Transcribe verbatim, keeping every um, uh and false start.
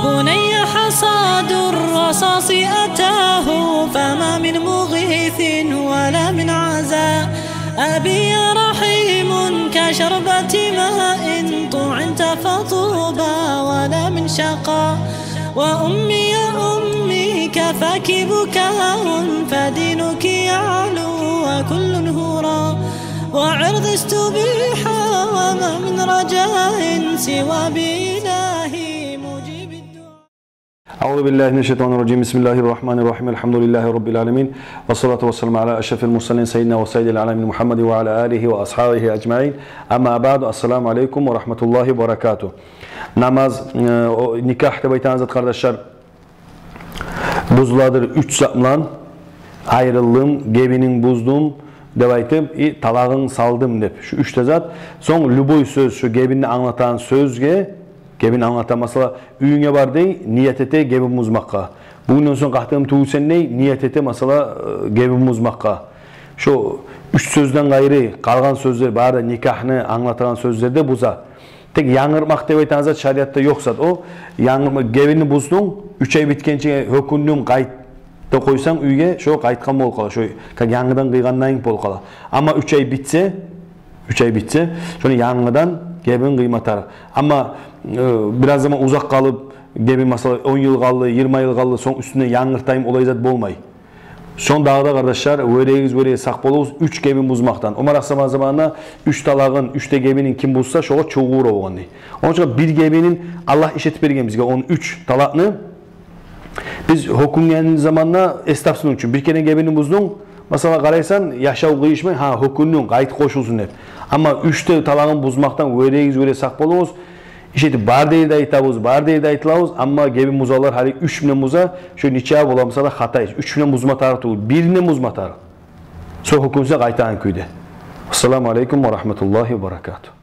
بني حصاد الرصاص أتاه، فما من مغيث ولا من عزاء. أبي يا رحيم كشربة ماء طعمت فطوبى، ولا من شقاء. وأمي يا أمي كفاك بكاء، فدينك يعلو وكل هرى. وعرض استبيح، وما من رجاء سوى بإلهي مجيب الدعاء. أعوذ بالله من الشيطان الرجيم. بسم الله الرحمن الرحيم. الحمد لله رب العالمين. والصلاة والسلام على أشرف المرسلين سيدنا وسيد العالمين محمد وعلى آله وأصحابه أجمعين. أما بعد. السلام عليكم ورحمة الله وبركاته. Намаз, э, о, никах деп айтагъан зат, къардашлар, бузуладыр уьч зат булан: айрылдым, гебинин буздум деп айтып, и талагъын салдым деп. Шу уьч де зат. Сонг любой сёз, шу гебинни англатагъан сёзге, гебинни англатагъан, масала, уьюнге бар дей, ният эте гебин бузмакъгъа. Бугюнден сонг къатыным тюгюлсен дей, ният эте, масала, э, гебин бузмакъгъа. Шу уьч сёзден къайры къалгъан сёзлер бары да никахны англатагъан сёзлер де буза. Тек янгыртмакъ деп айтагъан зат шариатда ёкъ зат. О янгыртма, гебинни буздунг, уьч ай битгенче гьёкюндюм, къайт деп къойсанг уьйге, шо къайтгъан болуп къала. Шо как янгыдан къыйгъандайын болуп къала. Амма уьч ай битсе, уьч ай битсе, шону янгыдан гебин къыйма тарыкъ. Амма, э, бираз заман узакъ къалып, гебин, масала, он йыл къалды, йигирма йыл къалды, сонг уьстюнден янгыртайым, олай зат болмай. Сонг дагъы да, къардашлар, вёрегиз, вёрегиз, сакъ болугъуз уьч гебин бузмакъдан. Омар асгьаба заманында уьч талагъын, уьч де гебинин ким бузса, шогъар чогъура болгъан дей. Онча бир гебинин Аллагь иш этип берген бизге, он уьч талакъны. Биз гьёкюнген заманда эс тапсын учун, бир керен гебинни буздунг, масала, къарайсан, яшав къыйышмай, гьа, гьёкюндюнг, къайт къошулсун деп. Амма уьч де талагъын бузмакъдан вёрегиз, вёрегиз, сакъ болугъуз. Иш этип, бар дери де айтабыз, бар дери де айтылабыз, амма гебин бузалар гьали уьч булан буза, шо нече бола, масала, хата иш. Уьч булан бузма тарыкъ тюгюл, бир булан бузма тарыкъ. Сонг гьёкюнсе къайтагъан кюйде. Ассаламу алейкум ва рагьматуллагьи ва баракатугь.